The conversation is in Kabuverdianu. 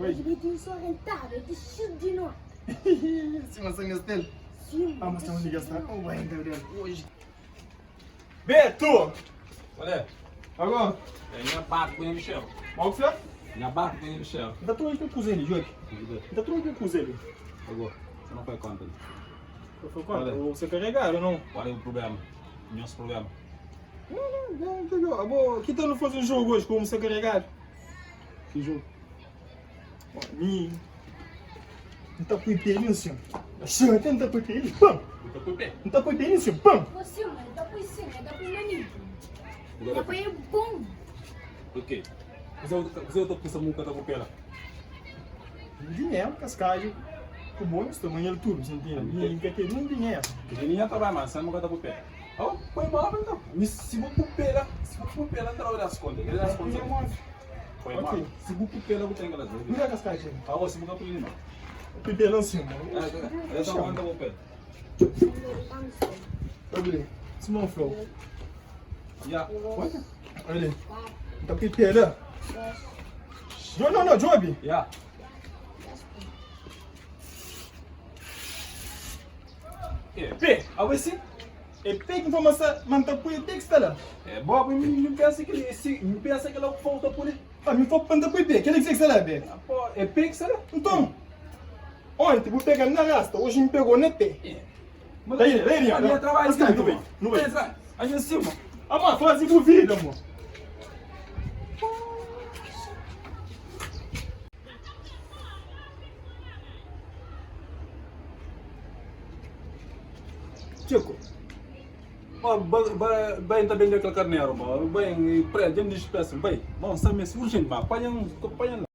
Hoje mi tin so rentável, ti xil di nota. Sima sa meste-l. Sim, Ah, mas tem um liga sta. Oh, vai Gabriel, hoje. Beto! Olha, Agora, é nha barco com Michel. mal que você? Nha barco com Michel. Não tá trouxe com coisa ali, Joaquim. Não tá trouxe com coisa ali. Agora, você não foi conta. Eu fui conta, Olha. ou você carregaram ou não? Qual é o problema? Nosso problema. Não, não, não, entendeu? Agora, que tal não fazer um jogo hoje como você carregado? Que jogo? Ó, mi. Não tá com pele, assim. Assim, até não tá com pele, pam! Não tá com o pé. Não tá com pele, assim, pam! Você, mano, dá pra sim, dá pra maninho. Dá Agora, pra ir bom. por quê? Você você tá pensando nunca tá com o pé lá. Dinheiro, cascalho, com bônus, tamanho tudo, você entende? Ninguém quer ter um dinheiro. Porque ninguém trabalha mais, você nunca tá com o pé. Oh, põe mal então. Me se vou com o pé lá, se vou com o pé lá, não das contas. Ele das contas. Põe mal. Ok. Se vou com o pé lá, vou ter que dar. Não é cascalho, Ah, se vou com o pé não. Pipi lá em cima. Eu tô com o pé. Olha ali, Simão Flow. Já. Olha ali. Tá pipi lá. Não, não, não, Job. Já. É. P. Ah, você? É P que informação, mas tá põe P que está lá. É, bom, me, me pensa que ele, se, me pensa que ela falta por ele. Ah, me for para põe P, quer dizer que está lá, B. Ah, pô, é P que será? Então, ontem vou pegar na rasta, hoje me pegou na P. É. Daí, daí, A minha trabalho Mas aqui, não vem, não vem. A gente cima. Ah, mas faz por vida, amor. Chico, Bom, bem, tá bem aquele carneiro, bom, bem, pré, gente dispersa, bem, bom, sabe, urgente, mas apanha um, apanha lá.